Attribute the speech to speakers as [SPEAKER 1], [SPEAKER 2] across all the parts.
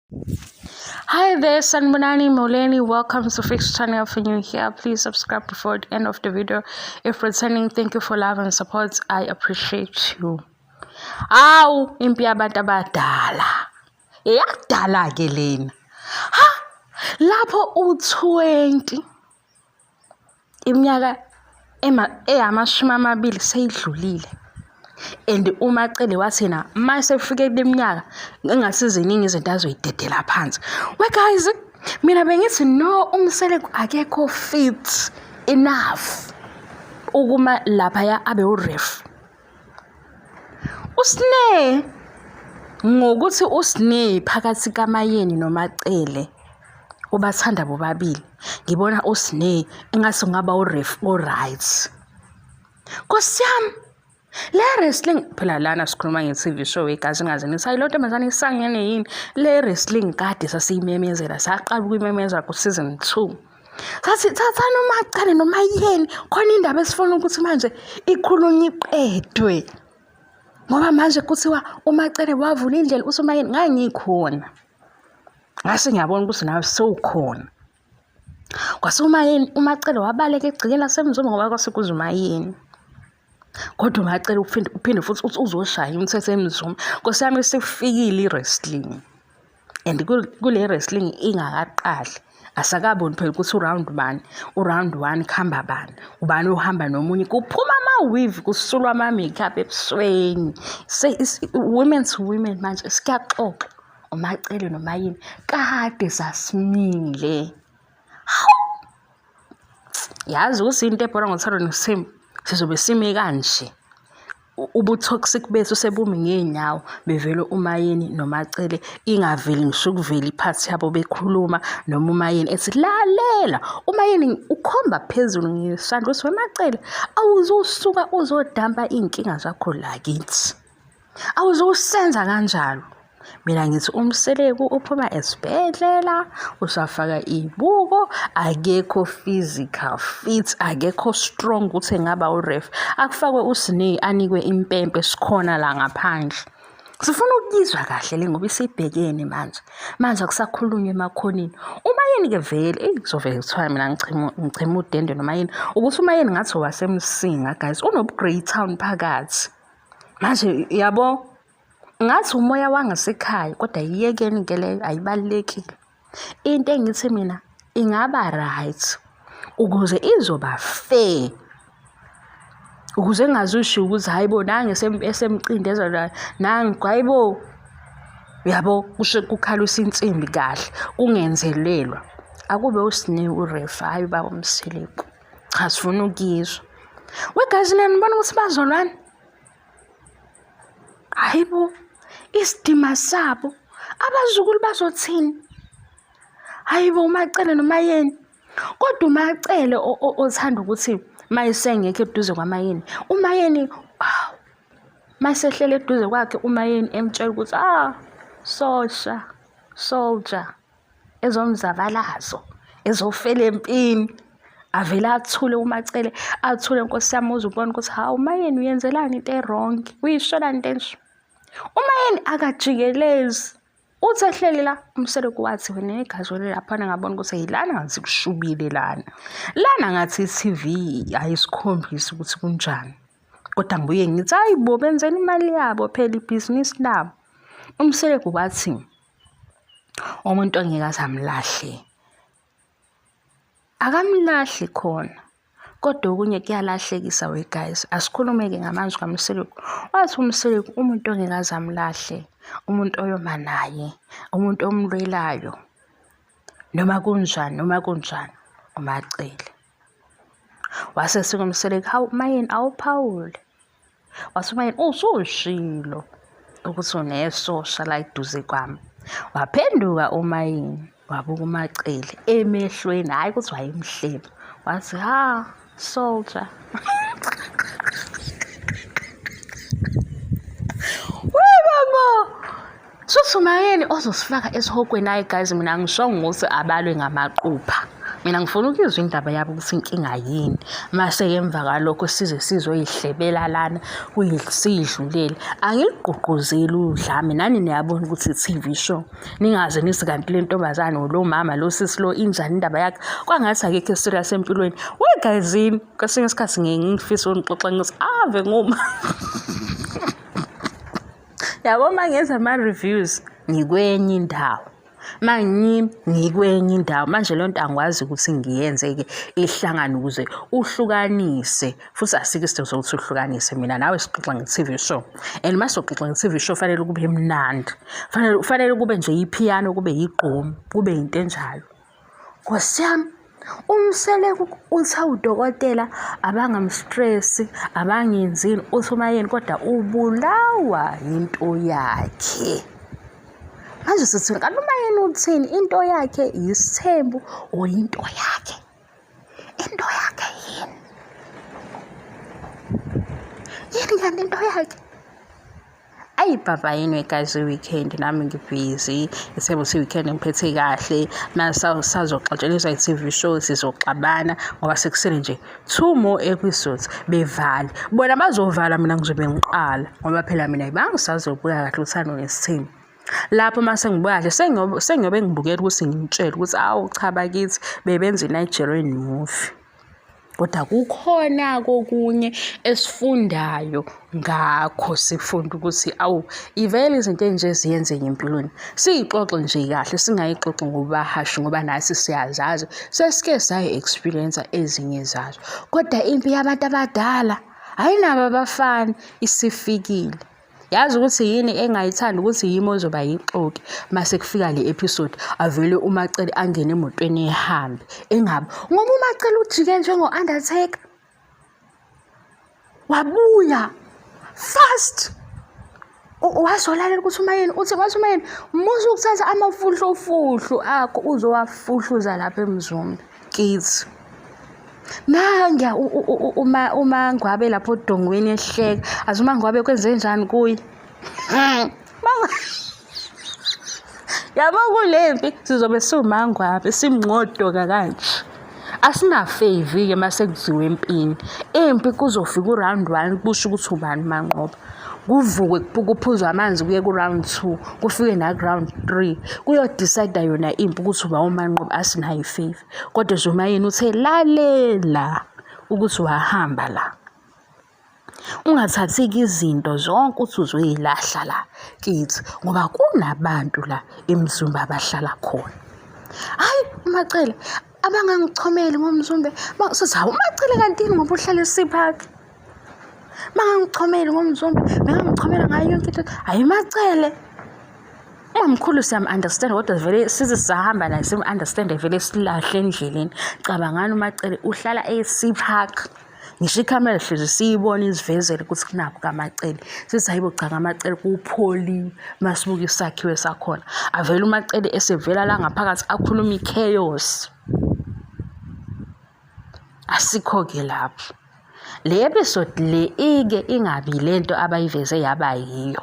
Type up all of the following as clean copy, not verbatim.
[SPEAKER 1] Hi there, Sanbonani Moleni. Welcome to Fix Channel. If you're new here, please subscribe before the end of the video. If returning, thank you for love and support. I appreciate you. Awu, impi yabantu abadala. Eyakudala ke lena. Ha! Lapho u20 iminyaka eyamashumi amabili seyidlulile and uMaCele wathi yena uma esefike kule minyaka engase ziningi izinto azoyidedela phansi. We guys, mina bengithi no, uMseleku akekho fit enough ukuma laphaya abe uref. USne, ngokuthi uSne phakathi kaMayeni noMaCele ubathanda bobabili, ngibona uSne engase ungaba uref o-right. Nkosi yami, le wrestling phela lana sikhuluma nge-TV show igazi ngaze nithi hayi lo ntombazane isangene yini. Le wrestling kade sasiyimemezela, saqala ukuyimemezela ku-season 2. Sathi thathani uMaCele noMayeni, khona indaba esifuna ukuthi manje ikhulunywe iqedwe. Ngoba manje kuthiwa uMaCele wavula indlela uthi uMayeni ngangikhona. Ngase ngiyabona ukuthi nawe sewukhona. Kwase uMayeni, uMaCele wabaleka egcekeni laseMzumbe ngoba kwase kuza uMayeni. Kodwa uMaCele uphinde futhi uthi uzoshaya umthetho eMzumbe. Nkosi yami, isifikile i-wrestling. And kule wrestling ingakaqali asakaboni phela ukuthi uround bani, uround one kuhamba bani, ubani ohamba nomunye, kuphuma ama-weave, kusulwa ama-makeup ebusweni. Women to women manje siyaxoxa uMaCele noMayeni kade sasimile. Hawu! Yazi ukuthi into ebhora ngothando nesithembu sizobe sime kanje. Ubu-toxic bethu sebumi ngey'nyawo bevele uMayeni noMaCele ingaveli ngisho ukuvela iphathi yabo bekhuluma noma uMayeni ethi lalela. UMayeni ukhomba phezulu ngesandla uthi weMaCele awuzusuka uzodampa iy'nkinga zakho la kithi. Awuzusenza kanjalo. Mina ngithi uMseleku uphuma esibhedlela, usafaka iy'buko, akekho physical fit, akekho strong ukuthi engaba uref. Akufakwe uSne anikwe impempe sikhona la ngaphandle. Sifuna ukuyizwa kahle le ngoba isibhekene manje. Manje akusakhulunywa emakhoneni. UMayeni-ke vele, eyi kuzovele kuthiwa mina ngichema udende noMayeni. Ukuthi uMayeni ngathi owaseMsinga guys, unobu-Greytown phakathi. Manje yabo ngathi umoya wangasekhaya kodwa yiyekeni ke leyo ayibalulekile. Into engithi mina ingaba right ukuze izoba fair ukuze engazushiwo ukuthi hayi bo nangu esemcindezela nangu hayi bo uyabo kusho kukhalisa insimbi kahle kungenzelelwa. Akube uSne uref hhayi ubaba uMseleku. Cha sifuna ukuyizwa. We guys nina nibona ukuthi bazolwana? Hayi bo, isidima sabo abazukulu bazothini? Hayi bo, uMaCele noMayeni. Kodwa uMaCele othanda ukuthi mayesengekho eduze kwaMayeni, uMayeni mayesehlele eduze kwakhe uMayeni emtshela ukuthi ah sosha, soldier. Ezomzabalazo, ezofela empini. Avele athule uMaCele, athule nkosi yami uze ubone ukuthi hawu uMayeni uyenzelani into e-wrong, uyishelani into enje. UMayeni akajikelezi, uthi ehleli la uMseleku wathi wena negazi wena laphana ngabona ukuthi hey lana ngathi kushubile lana. Lana ngathi i-TV ayisikhombisi ukuthi kunjani. Kodwa ngibuye ngithi hayi bo benzela imali yabo phela ibhizinisi labo. UMseleku wathi umuntu ongeke aze amlahle akamlahli khona kodwa okunye kuyalahlekisa we guys. Asikhulume-ke ngamazwi kaMseleku. Wathi uMseleku umuntu ongeke aze amlahle umuntu oyoma naye umuntu omlwelayo noma kunjani noma kunjani uMaCele. Wase esuka uMseleku, hawu Mayeni awuphawule. Wathi uMayeni usushilo ukuthi unesosha la eduze kwami. Waphenduka uMayeni wabuka uMaCele emehlweni, hhayi ukuthi wayemhleba. Wathi ha soldier. Baba! Shuthi uMayeni ozosifaka esihogweni. Hayi guys, mina angishongo ukuthi abalwe ngamaqupha. Mina ngifuna ukuyizwa indaba yabo ukuthi inkinga yini. Mase emva kwalokho size sizoyihlebela lana siyidlulele. Angigqugquzeli udlame nani niyabona ukuthi i-TV show. Ningaze nithi kanti le ntombazane or lo mama lo sisi lo injani indaba yakhe. Kwangathi akekho serious empilweni. We guys yini? Kwesinye isikhathi ngiye ngifise unixoxa ngithi ave nguma. Yabo uma ngenza ama-reviews ngikwenye indawo. Uma ngikwenye indawo manje leyo nto angikwazi ukuthi ngiyenze-ke ihlangane ukuze uhlukanise futhi asikho isidingo sokuthi uhlukanise mina nawe sixoxa nge-T_V show and uma soxoxa nge-T_V show fanele kube mnandi fanele fanele kube nje iphiyano kube yigqomu kube yinto enjalo. Nkosi yami uMseleku uthi awudokotela abangamstresi abangenzini uthi uMayeni kodwa ubulawa yinto yakhe. Manje sithini kanti uMayeni uthini into yakhe yisithembu or into yakhe? Into yakhe yini? Yini kanti into yakhe? Ayi baba yini guys i-weekend nami ngibhizi ithemba ukuthi i-weekend ngiphethe kahle sazoxatsheliswa i-TV show sizoxabana ngoba sekusele nje two more episodes bevale bona bazovala mina ngizobe ngiqala ngoba phela mina bangisazobuka kahle uthando nesithembu lapho uma sengibuka kahle sengiyobe ngibukela ukuthi ngimtshele ukuthi awu cha bakithi bebenza i-Nigerian movie. Kodwa kukhona kokunye esifundayo ngakho sifunda ukuthi awu ivele izinto ezinje ziyenzeka empilweni. Siyixoxe nje kahle singayixoxi ngokubahashi ngoba nathi siyazazi sesike sayi-experience-a ezinye zazo. Kodwa impi yabantu abadala ayinabo abafana isifikile. Yazi ukuthi yini engayithandi ukuthi yimi ozoba yixoki mase kufika le episode avele uMacele angene emotweni ehambe engabe ngoba uMacele ujike njengo-Undertaker wabuya fast wazolalela ukuthi umayeni uthi wathi umayeni musa ukuthatha amafuhlufuhlu akho uzowafuhluza lapha emzumbe kithi Nangiya uma uMangwabe lapho odongweni ehleka. Azi uMangwabe kwenze njani kuye? Yabo kule mpi sizobe siwuMangwabe simngodoka kanje. Asinafevi-ke uma sekuziwa empini. Impi kuzofika u-round one kusho ukuthi ubani umanqoba. Kuvukwe kuphuzwe amanzi kuye ku-round two, kufike naku-round three. Kuyo-decide-a yona impi ukuthi uba umanqoba asinayo ifevi. Kodwa nje uMayeni uthe lalela ukuthi wahamba la. Ungathathi-ke izinto zonke uthi uzoyilahla la kithi ngoba kunabantu la eMzumbe abahlala khona. Hhayi uMacele abangangichomeli ngoMzumbe sithi hawu uMacele kanti yini ngoba uhlala eSea Bangangichomeli ngoMzumbe, bengangichomela ngayo yonke into. Hhayi uMacele. Umamkhulu siyam-understand kodwa vele size sisahamba naye sim-understand vele silahle endleleni. Cabangani uMacele uhlala e-Sea Park. Ngisho ikhamera hlezi siyibona izivezele ukuthi kunakho kaMacele. Sithi hayibo cha kaMacele kupholile masibuka isakhiwo sakhona. Avele uMacele esevela la ngaphakathi akhuluma i-chaos. Asikho-ke lapho. Le episode le ike ingabi lento abayiveze yaba yiyo.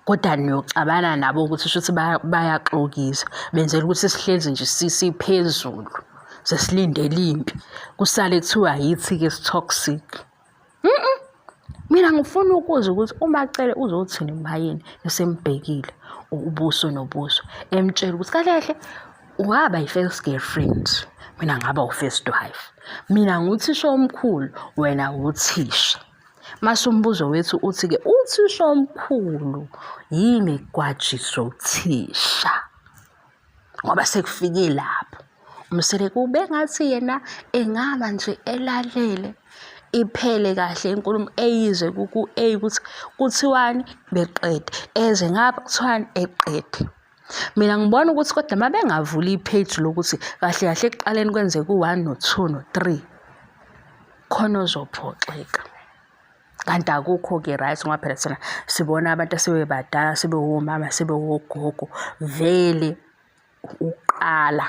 [SPEAKER 1] Kodwa niyoxabana nabo ukuthi shuthi bayaxokisa benzela ukuthi sihlezi nje siphezulu sesilindele impi kusale kuthiwa yithi-ke si-toxic. Mina ngifuna ukuzwa ukuthi uMaCele uzothini kuMaYeni esembhekile ubuso nobuso emtshela ukuthi kahle kahle waba yi-first girlfriend mina ngaba u-first wife mina nguthisha omkhulu wena wuthisha. Mase umbuzo wethu uthi-ke uthisha omkhulu yini egwajiswa uthisha? Ngoba sekufike lapho. UMseleku ubengathi yena engaba nje elalele iphele kahle inkulumo eyizwe ku-A ukuthi kuthiwani beqede, eze ngapha kuthiwani eqede. Mina ngibona ukuthi kodwa uma bengavula i-page lokuthi kahle kahle ekuqaleni kwenzeka u-one no-two no-three khona ozophoxeka. Kanti akukho-ke right ngoba phela thina sibona abantu asebebadala sebewomama sebewogogo vele uqala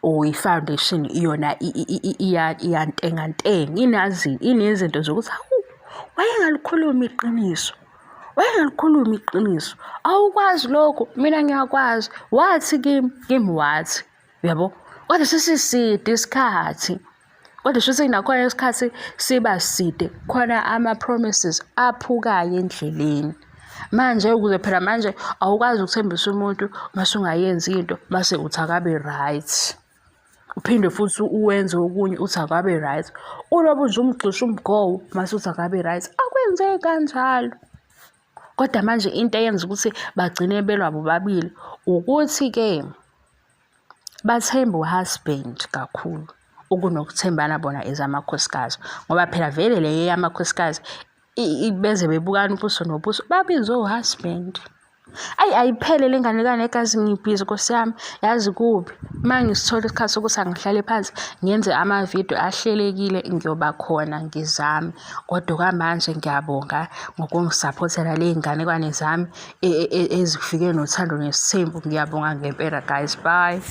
[SPEAKER 1] or i-foundation iyona iyantengantenga inezinto zokuthi hawu wayengalikhulumi iqiniso wayengalikhulumi iqiniso awukwazi lokhu mina ngiyakwazi wathi kimi kimi wathi uyabo. Kodwa sesiside isikhathi. Kodwa shuthi nakhona isikhathi siba side, khona ama-promises aphukayo endleleni. Manje ukuze phela manje awukwazi ukuthembisa umuntu mase ungayenzi into mase uthi akabe right. Uphinde futhi uwenze okunye uthi akabe right. Ulobu nje umgxisha umgowo mase uthi akabe right. Akwenzeki kanjalo. Kodwa manje into eyenza ukuthi bagcine belwa bobabili ukuthi-ke bathemba u-husband kakhulu ukunokuthembana bona as amakhosikazi ngoba phela vele le yamakhosikazi beze bebukana ubuso nobuso babizwe u-husband. Ayi ayiphele le nganekwane yegazi ngibhizi nkosi yami yazi kubi uma ngisithola isikhathi sokuthi angihlale phansi ngenze amavidiyo ahlelekile ngiyoba khona ngizame kodwa kwamanje ngiyabonga ngokungisaphothela le nganekwane zami e, e, e, ezifike nothando nesithembu ngiyabonga ngempela guys bye.